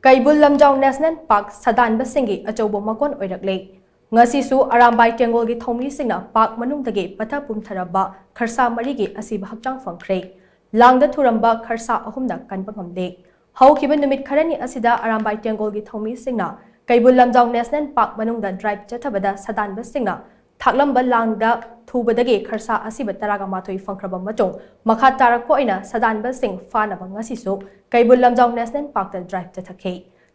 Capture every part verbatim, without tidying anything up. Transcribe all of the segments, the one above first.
ꯀꯩꯕꯨꯜ Lamjao national park ꯁꯥꯗꯥꯟꯕꯁꯤꯡꯒꯤ ꯑꯆꯧꯕ ꯃꯀꯣꯟ ꯑꯣꯏꯔꯛꯂꯦ꯫ ꯉꯁꯤꯁꯨ ꯑꯔꯥꯝꯕꯥꯏ ꯇꯦꯡꯒꯣꯜꯒꯤ ꯊꯧꯃꯤꯁꯤꯡꯅ ꯄꯥꯔꯛ ꯃꯅꯨꯡꯗꯒꯤ ꯄꯠꯊ ꯄꯨꯝꯊꯔꯕ ꯈꯔꯁꯥ ꯃꯔꯤꯒꯤ ꯑꯁꯤꯕ ꯍꯛꯆꯥꯡ ꯐꯪꯈ꯭ꯔꯦ꯫ ꯂꯥꯡꯗ ꯊꯨꯔꯝꯕ ꯈꯔꯁꯥ ꯑꯍꯨꯝꯅ ꯀꯟꯕ ꯉꯝꯂꯦ꯫ ꯍꯧꯈꯤꯕ ꯅꯨꯃꯤꯠ ꯈꯔꯅꯤ ꯑꯁꯤꯗ ꯑꯔꯥꯝꯕꯥꯏ ꯇꯦꯡꯒꯣꯜꯒꯤ ꯊꯧꯃꯤꯁꯤꯡꯅ ꯀꯩꯕꯨꯜ ꯂꯝꯖꯥꯎ ꯅꯦꯁꯅꯦꯜ ꯄꯥꯔꯛ ꯃꯅꯨꯡꯗ ꯗ꯭ꯔꯥꯏꯚ ꯆꯠꯊꯕꯗ ꯁꯥꯗꯥꯟꯕꯁꯤꯡꯅ ꯊꯥꯛꯂꯝꯕ ꯂꯥꯡꯗ ꯊꯨꯕꯗꯒꯤ ꯈꯔꯁꯥ ꯑꯁꯤꯕ ꯇꯔꯥꯒ ꯃꯥꯊꯣꯏ ꯐꯪꯈ꯭ꯔꯕ ꯃꯇꯨꯡ, ꯃꯈꯥ ꯇꯥꯔꯛꯄ ꯑꯣꯏꯅ ꯁꯥꯗꯥꯟꯕꯁꯤꯡ ꯐꯥꯅꯕ ꯉꯁꯤꯁꯨ ꯀꯩꯕꯨꯜ ꯂꯝꯖꯥꯎ ꯅꯦꯁꯅꯦꯜ ꯄꯥꯔꯛꯇ ꯗ꯭ꯔꯥꯏꯚ ꯆꯠꯊꯈꯤ꯫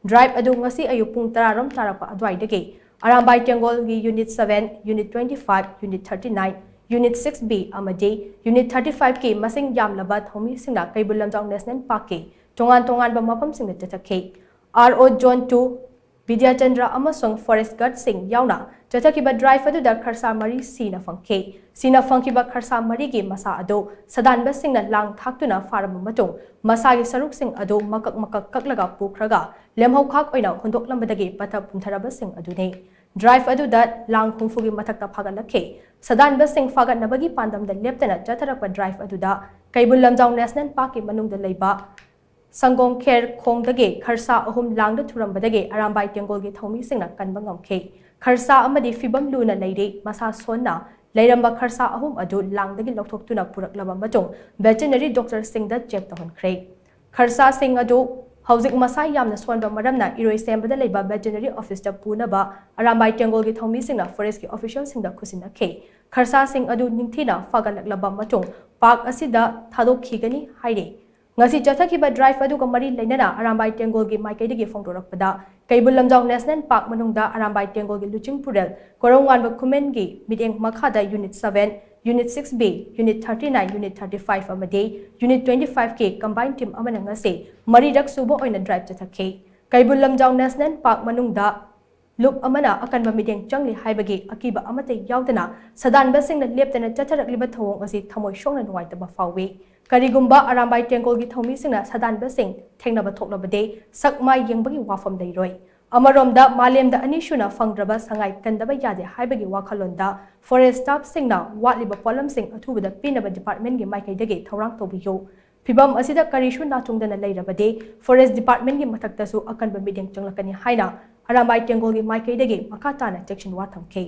ꯗ꯭ꯔꯥꯏꯚ ꯑꯗꯨ ꯉꯁꯤ ꯑꯌꯨꯛ ꯄꯨꯡ ꯇꯔꯥ ꯔꯣꯝ ꯇꯥꯔꯛꯄ ꯑꯗꯨꯋꯥꯏꯗꯒꯤ ꯑꯔꯥꯝꯕꯥꯏ ꯇꯦꯡꯒꯣꯜꯒꯤ unit seven, unit twenty five, unit thirty nine, unit six B ꯑꯃꯗꯤ ꯌꯨꯅꯤꯠ ꯊꯥꯔꯇꯤ ꯐꯥꯏꯚꯀꯤ ꯃꯁꯤꯡ ꯌꯥꯝꯂꯕ ꯊꯧꯃꯤꯁꯤꯡꯅ ꯀꯩꯕꯨꯜ ꯂꯝꯖꯥꯎ ꯅꯦꯁꯅꯦꯜ ꯄꯥꯔꯛꯀꯤ ꯇꯣꯉꯥꯟ ꯇꯣꯉꯥꯟꯕ ꯃꯐꯝꯁꯤꯡꯗ ꯆꯠꯊꯈꯤ꯫ ꯑꯥꯔ ꯑꯣ ꯖꯣꯟ ꯇꯨ, ꯕꯤꯗ꯭ꯌꯥꯆꯟꯗ꯭ꯔ ꯑꯃꯁꯨꯡ ꯐꯣꯔꯦꯁ ꯒꯥꯔꯗꯁꯤꯡ ꯌꯥꯎꯅ ꯆꯠꯊꯈꯤꯕ ꯗ꯭ꯔꯥꯏꯚ ꯑꯗꯨꯗ ꯈꯔꯁꯥ ꯃꯔꯤ ꯁꯤꯅ ꯐꯪꯈꯤ꯫ ꯁꯤꯅ ꯐꯪꯈꯤꯕ ꯈꯔꯁꯥ ꯃꯔꯤꯒꯤ ꯃꯁꯥ ꯑꯗꯨ ꯁꯥꯗꯥꯟꯕꯁꯤꯡꯅ ꯂꯥꯡ ꯊꯥꯛꯇꯨꯅ ꯐꯥꯔꯕ ꯃꯇꯨꯡ, ꯃꯁꯥꯒꯤ ꯁꯔꯨꯛꯁꯤꯡ ꯑꯗꯨ ꯃꯀꯛ ꯃꯀꯛ ꯀꯛꯂꯒ ꯄꯨꯈ꯭ꯔꯒ ꯂꯦꯝꯍꯧꯈꯥꯛ ꯑꯣꯏꯅ ꯍꯨꯟꯗꯣꯛꯂꯝꯕꯗꯒꯤ ꯄꯠꯊ ꯄꯨꯝꯊꯔꯕꯁꯤꯡ ꯑꯗꯨꯅꯤ꯫ ꯗ꯭ꯔꯥꯏꯚ ꯑꯗꯨꯗ ꯂꯥꯡ ꯍꯨꯝꯐꯨꯒꯤ ꯃꯊꯛꯇ ꯐꯥꯒꯠꯂꯛꯈꯤ꯫ ꯁꯥꯗꯥꯟꯕꯁꯤꯡ ꯐꯥꯒꯠꯅꯕꯒꯤ ꯄꯥꯟꯗꯝꯗ ꯂꯦꯞꯇꯅ ꯆꯠꯊꯔꯛꯄ ꯗ꯭ꯔꯥꯏꯚ ꯑꯗꯨꯗ ꯀꯩꯕꯨꯜ ꯂꯝꯖꯥꯎ ꯅꯦꯁꯅꯦꯜ ꯄꯥꯔꯛꯀꯤ ꯃꯅꯨꯡꯗ ꯂꯩꯕ ꯁꯪꯒꯣꯝ ꯈꯦꯔ ꯈꯣꯡꯗꯒꯤ ꯈꯔꯁꯥ ꯑꯍꯨꯝ ꯂꯥꯡꯗ ꯊꯨꯔꯝꯕꯗꯒꯤ ꯑꯔꯥꯝꯕꯥꯏ ꯇꯦꯡꯒꯣꯜꯒꯤ ꯊꯧꯃꯤꯁꯤꯡꯅ ꯀꯟꯕ ꯉꯝꯈꯤ꯫ ꯈꯔꯁꯥ ꯑꯃꯗꯤ ꯐꯤꯕꯝ ꯂꯨꯅ ꯂꯩꯔꯤ, ꯃꯁꯥ ꯁꯣꯟꯅ ꯂꯩꯔꯝꯕ ꯈꯔꯁꯥ ꯑꯍꯨꯝ ꯑꯗꯨ ꯂꯥꯡꯗꯒꯤ ꯂꯧꯊꯣꯛꯇꯨꯅ ꯄꯨꯔꯛꯂꯕ ꯃꯇꯨꯡ, ꯚꯦꯇꯦꯅꯔꯤ ꯗꯣꯛꯇꯔꯁꯤꯡꯗ ꯆꯦꯛ ꯇꯧꯍꯟꯈ꯭ꯔꯦ꯫ ꯈꯔꯁꯥꯁꯤꯡ ꯑꯗꯨ ꯍꯧꯖꯤꯛ ꯃꯁꯥ ꯌꯥꯝꯅ ꯁꯣꯟꯕ ꯃꯔꯝꯅ ꯏꯔꯣꯏꯁꯦꯝꯕꯗ ꯂꯩꯕ ꯚꯦꯇꯦꯅꯔꯤ ꯑꯣꯐꯤꯁꯇ ꯄꯨꯅꯕ ꯑꯔꯥꯝꯕꯥꯏ ꯇꯦꯡꯒꯣꯜꯒꯤ ꯊꯧꯃꯤꯁꯤꯡꯅ ꯐꯣꯔꯦꯁ꯭ꯠꯀꯤ ꯑꯣꯐꯤꯁꯤꯌꯦꯜꯁꯤꯡꯗ ꯈꯨꯠꯁꯤꯟꯅꯈꯤ꯫ ꯈꯔꯁꯥꯁꯤꯡ ꯑꯗꯨ ꯅꯤꯡꯊꯤꯅ ꯐꯒꯠꯂꯛꯂꯕ ꯃꯇꯨꯡ, ꯄꯥꯔꯛ ꯑꯁꯤꯗ ꯊꯥꯗꯣꯛꯈꯤꯒꯅꯤ ꯍꯥꯏꯔꯤ꯫ ꯉꯁꯤ ꯆꯠꯊꯈꯤꯕ ꯗ꯭ꯔꯥꯏꯚ ꯑꯗꯨꯒ ꯃꯔꯤ ꯂꯩꯅꯅ ꯑꯔꯥꯝꯕꯥꯏ ꯇꯦꯡꯒꯣꯜꯒꯤ ꯃꯥꯏꯀꯩꯗꯒꯤ ꯐꯣꯡꯗꯣꯔꯛꯄꯗ, ꯀꯩꯕꯨꯜ ꯂꯝꯖꯥꯎ ꯅꯦꯁꯅꯦꯜ ꯄꯥꯔꯛ ꯃꯅꯨꯡꯗ ꯑꯔꯥꯝꯕꯥꯏ ꯇꯦꯡꯒꯣꯜꯒꯤ ꯂꯨꯆꯤꯡꯄꯨꯔꯦꯜ ꯀꯣꯔꯧꯉꯥꯟꯕ ꯈꯨꯃꯦꯟꯒꯤ ꯃꯤꯠꯌꯦꯡ ꯃꯈꯥꯗ unit seven, unit six B, unit thirty nine, unit thirty five ꯑꯃꯗꯤ ꯌꯨꯅꯤꯠ ꯇ꯭ꯋꯦꯟꯇꯤ ꯐꯥꯏꯚꯀꯤ ꯀꯝꯕꯥꯏꯟ ꯇꯤꯝ ꯑꯃꯅ ꯉꯁꯤ ꯃꯔꯤꯔꯛ ꯁꯨꯕ ꯑꯣꯏꯅ ꯗ꯭ꯔꯥꯏꯚ ꯆꯠꯊꯈꯤ꯫ ꯀꯩꯕꯨꯜ ꯂꯝꯖꯥꯎ ꯅꯦꯁꯅꯦꯜ ꯄꯥꯔꯛ ꯃꯅꯨꯡꯗ ꯂꯨꯞ ꯑꯃꯅ ꯑꯀꯟꯕ ꯃꯤꯠꯌꯦꯡ ꯆꯪꯂꯤ ꯍꯥꯏꯕꯒꯤ ꯑꯀꯤꯕ ꯑꯃꯠꯇ ꯌꯥꯎꯗꯅ ꯁꯥꯗꯥꯟꯕꯁꯤꯡꯅ ꯂꯦꯞꯇꯅ ꯆꯠꯊꯔꯛꯂꯤꯕ ꯊꯧꯑꯣꯡ ꯑꯁꯤ ꯊꯃꯣꯏ ꯁꯣꯛꯅ ꯅꯨꯡꯉꯥꯏꯇꯕ ꯐꯥꯎꯏ꯫ ꯀꯔꯤꯒꯨꯝꯕ ꯑꯔꯥꯝꯕꯥꯏ ꯇꯦꯡꯒꯣꯜꯒꯤ ꯊꯧꯃꯤꯁꯤꯡꯅ ꯁꯥꯗꯥꯟꯕꯁꯤꯡ ꯊꯦꯡꯅꯕ ꯊꯣꯛꯂꯕꯗꯤ ꯁꯛ ꯃꯥꯏ ꯌꯦꯡꯕꯒꯤ ꯋꯥꯐꯝ ꯂꯩꯔꯣꯏ꯫ ꯑꯃꯔꯣꯝꯗ ꯃꯥꯂꯦꯝꯗ ꯑꯅꯤꯁꯨꯅ ꯐꯪꯗ꯭ꯔꯕ ꯁꯉꯥꯏ ꯀꯟꯗꯕ ꯌꯥꯗꯦ ꯍꯥꯏꯕꯒꯤ ꯋꯥꯈꯜꯂꯣꯟꯗ ꯐꯣꯔꯦꯁ꯭ꯠ ꯁ꯭ꯇꯥꯐꯁꯤꯡꯅ ꯋꯥꯠꯂꯤꯕ ꯄꯣꯠꯂꯝꯁꯤꯡ ꯑꯊꯨꯕꯗ ꯄꯤꯅꯕ ꯗꯤꯄꯥꯔꯠꯃꯦꯟꯒꯤ ꯃꯥꯏꯀꯩꯗꯒꯤ ꯊꯧꯔꯥꯡ ꯇꯧꯕꯤꯌꯨ꯫ ꯐꯤꯚꯝ ꯑꯁꯤꯗ ꯀꯔꯤꯁꯨ ꯅꯥꯊꯨꯡꯗꯅ ꯂꯩꯔꯕꯗꯤ Forest Department ꯀꯤ ꯃꯊꯛꯇꯁꯨ ꯑꯀꯟꯕ ꯃꯤꯠꯌꯦꯡ ꯆꯪꯂꯛꯀꯅꯤ ꯍꯥꯏꯅ ꯑꯔꯥꯃꯥꯏ ꯇꯦꯡꯒꯣꯜꯒꯤ ꯃꯥꯏꯀꯩꯗꯒꯤ ꯃꯈꯥ ꯇꯥꯅ ꯆꯦꯛꯁꯤꯟꯋꯥ ꯊꯝꯈꯤ꯫